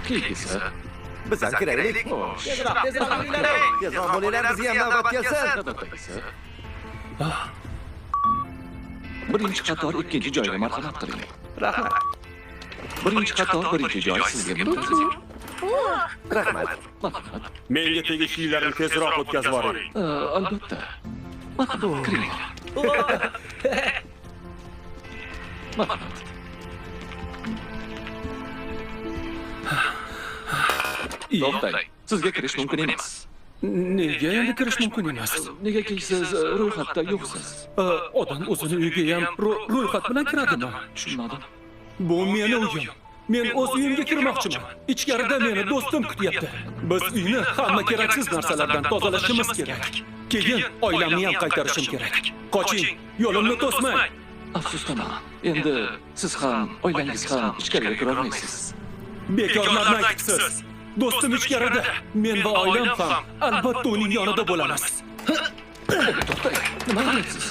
Keyingisi. Biz ham kiraylik. Xo'sh. Tezroq, tezroq bo'linglar. Tezroq bo'linglar, bizga ham navbat kelsin. Navbatdagisi. Birinchi qator ikkinchi joyga marhamat qiling. Rahmat. Birinchi qator birinchi joy sizga muntazir. Rahmat. Marhamat. Menga tegishlilarini tezroq o'tkazib yuboring. Albatta. Marhamat, kiringlar. Marhamat. To'xtang. Sizga kirish mumkin emas. Nega endi kirish mumkin emas? Negaki siz ro'yxatda yo'qsiz. Odam o'zini uyiga ham ro'yxat bilan kiradimi? Tushunmadim. Bu meni uyim. Men o'z uyimga kirmoqchiman. Ichkarida meni do'stim kutyapti. Biz uyni hamma keraksiz narsalardan tozalashimiz kerak. Keyin oilamni ham qaytarishim kerak. Qoching, yo'limni to'smang. Afsusdaman. Endi siz ham, oilangiz ham ichkariga kira olmaysiz. Bekorlarni aytibsiz. Do'stim ichkarida. Men va oilam ham albatta uning yonida bo'lamiz. To'xtang. Nima qilyapsiz?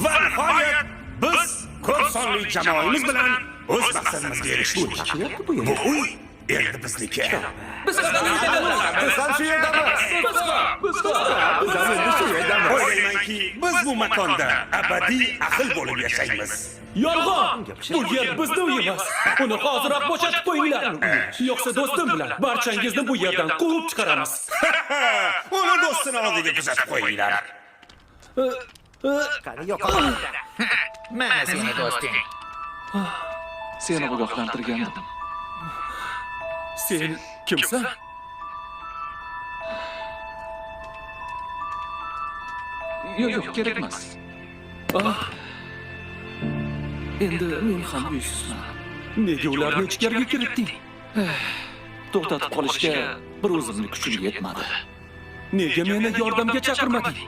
Va nihoyat biz ko'p sonli jamoamiz bilan o'z maqsadimizga erishdik. Bu uy endi bizniki. Biz ham shu yerdamiz. Biz ham. Biz ham endi shu yerdamiz. O'ylaymanki, biz bu makonda abadiy ahil bo'lib yashaymiz. Yolg'on! Bu yer bizni uyimiz. Uni hoziroq bo'shatib qo'yinglar. Yo'qsa do'stim bilan barchangizni bu yerdan quvib chiqaramiz. Uni do'stini oldiga kuzatib qo'yinglar. Qani yo'qol. Mana seni do'sting. Seni ogohlantirgandim. Sen kimsan? Yo'q, yo'q, kerak emas. Endi men ham uysizman. Nega ularni ichkariga kiritding? To'xtatib qolishga bir o'zimning kuchim yetmadi. Nega meni yordamga chaqirmading?